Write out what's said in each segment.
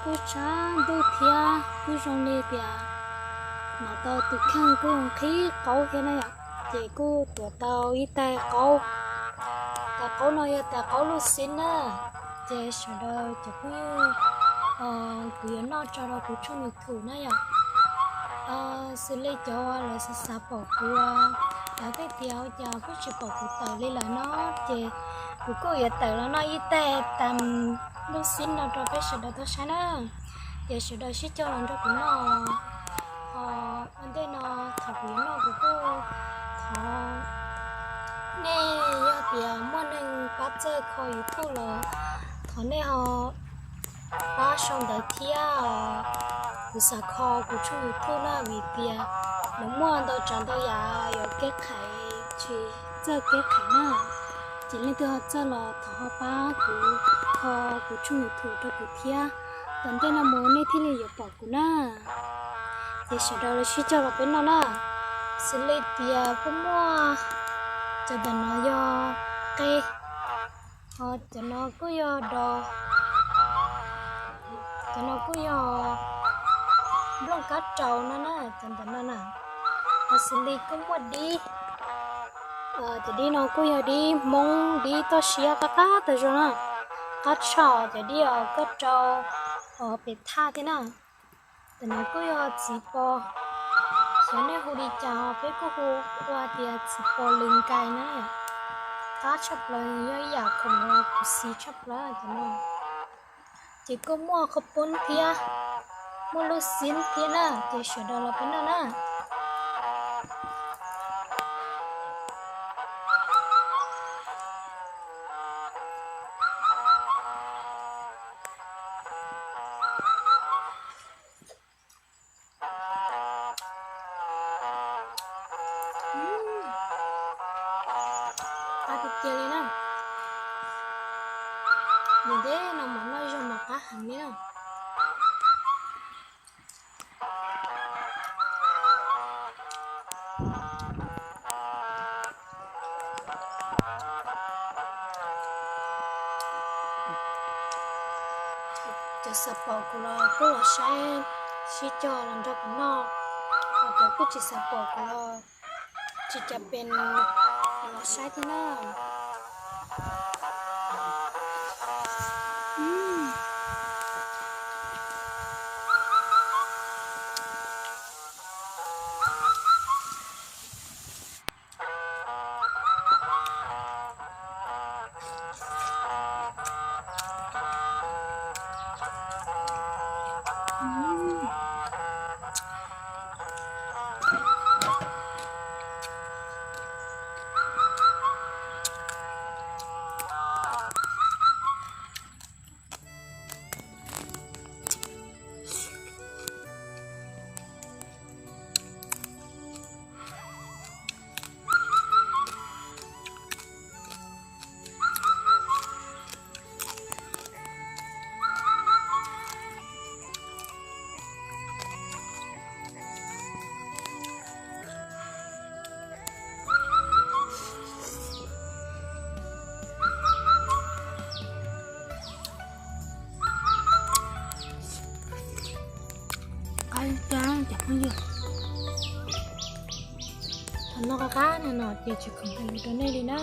Kuj tshav ntuj thiab kuj zoo li tias hnov tau tus kheej kuj nqhis qaub thiab na yom, ces kuj tuav tau ib tais qaub, tais qaub no yog tais qaub luj xib na. Ces sawv daws cov phooj ywg, kuv yuav noj tso rau kuv tshooj YouTube na yom. Xws li cov lawv xav xav pom kuv, lawv tej tias ua cas kuj tsis pom kuv tawm li lawm no, ces kuv kuj yuav tawm los noj ib tais tais luj xib no rau peb sawv daws tau saib na. Ces sawv daws sib cog los nrog kuv noj. Ua ntej no thaum kuv yuav noj kuv kuj thov nej, yog tias muaj neeg pab txawj kho YouTube los thov nej ho pab sau ntawv thiab. Kuv xav kho kuv tshooj YouTube na vim tias nws muaj ntau tsav ntau yam yuav kev qhais tsis txawj kev qhais na. Ces leej twg ho txawj los thov ho pab kuv kho kuv tshooj YouTube rau kuv thiab. Tom ntej no mus nej thiaj li yuav pom kuv na. Ces sawv daws los sib cog los peb noj na. Xws li tias kuj muaj cov ntawm no yog qe, ho cov no kuj yog dos, cov no kuj yog nplooj kab rau no na, cov ntawm no na. Ho xws li kuj muaj dib, cov dib no kuj yog dib Hmoob, dib toj siab qab qab tas zog na, qab tshaj cov dib kab rau pem thaj thiab na. Tam no kuj yog txiv pos, xyov nej hu li cas, peb kuj hu ua tias txiv pos lws nkais na. Qab tshaj plaws, yog ib yam khoom uas kuv xis tshaj plaws cov no. Ces kuj muaj qhov poob thiab, muaj lub xib thiab na, ces sawv daws los peb noj na. Qab tiag tiag li na. Nws deb no mas noj zog mas qab heev li na. Cov xav pom kuv los kuj los saib, sib cog los nrog kuv noj, ho cov kuj tsis xav pom kuv los tsis cas pes los saib thiab na. Qab cab cov phooj ywg, thaum noj qab qab no no ces tsis khoom hais lus rau nej li na.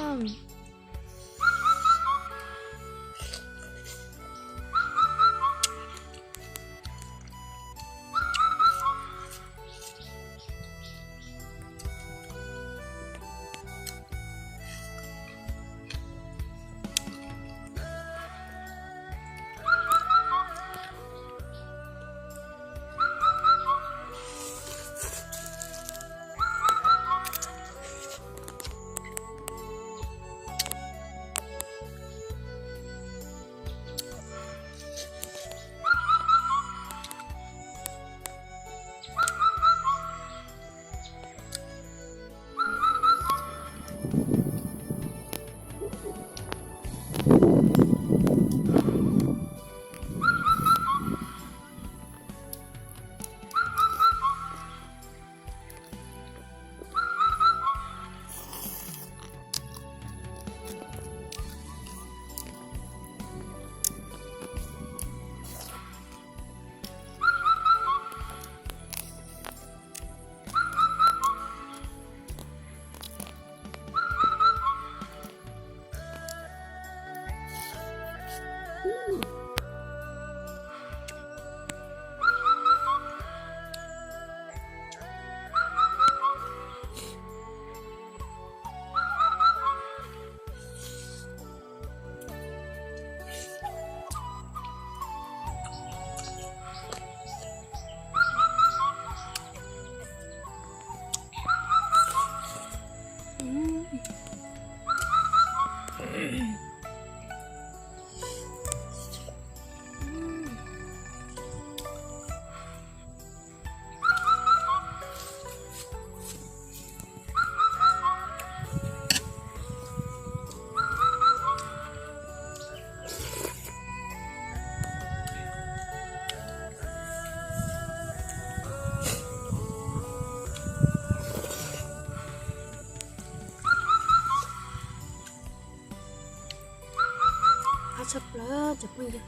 Ua ntej,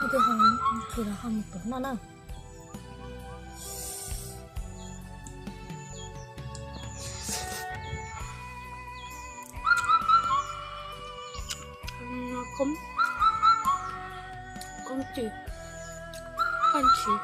ua ntej ho qhwv los ho mus tuav noj na. Khoob, khoob tsis, khoob tsis.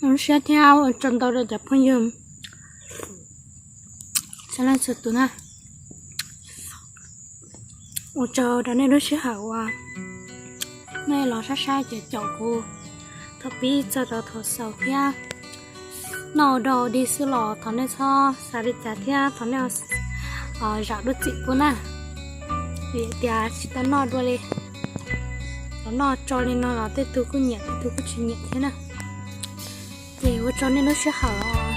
Zoo siab thiab ua tsaug ntau rau cov phooj ywg txhua leej txhua tus na. Ua tsaug rau nej lub sij hawm uas nej los saib saib ces caum kuv thaum pib txog rau thaum xaus thiab. Noj ua dog dig xwb los thov nej txhob xav li cas thiab thov nej zam lub txim pub na. Vim tias tsis tau noj dua li, los noj tso li no los tej tug kuj nyiam tej tug kuj tsis nyiam thiab na. Ces ua tsaug nej lub sij hawm